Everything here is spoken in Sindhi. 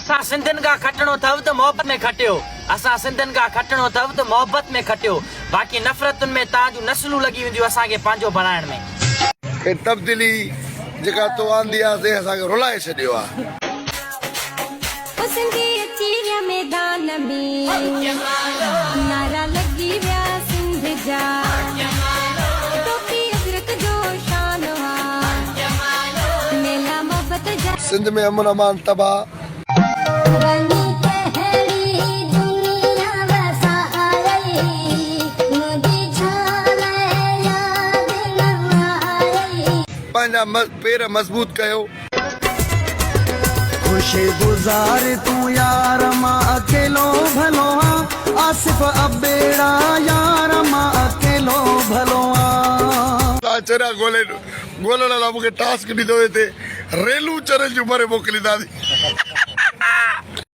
اسان سنڌين کان کٽڻو اٿو ته محبت ۾ کٽيو اسان سنڌين کان کٽڻو اٿو ته محبت ۾ کٽيو باقي نفرتن ۾ توهان جون نسلون لڳي وينديون اسان کي پنهنجو بڻائڻ ۾. هي تبديلي جيڪا تو آندي آ تنهن اسان کي رلائي ڇڏيو آ. او سنڌي اچي ويا ميدان ۾، نعرا لڳي ويا سنڌ جا، ٽوپي اجرڪ جو شان آ، ميلا محبت جا. سنڌ ۾ امن امان تباهه. وڃي ڪهڙي دنيا وسارئي، منهنجي ڇا لئه ياد نه آئي. پنهنجا پير مضبوط ڪيو. خوشي گذار تون يار مان اڪيلو ڀلو آن آصف ابيڙا يار مان اڪيلو ڀلو آن. توهان چريا ڳولي ڳولڻ لاء مونکي ٽاسڪ ڏيندو هتي ريلون چرين جون ڀري موڪلينداسين.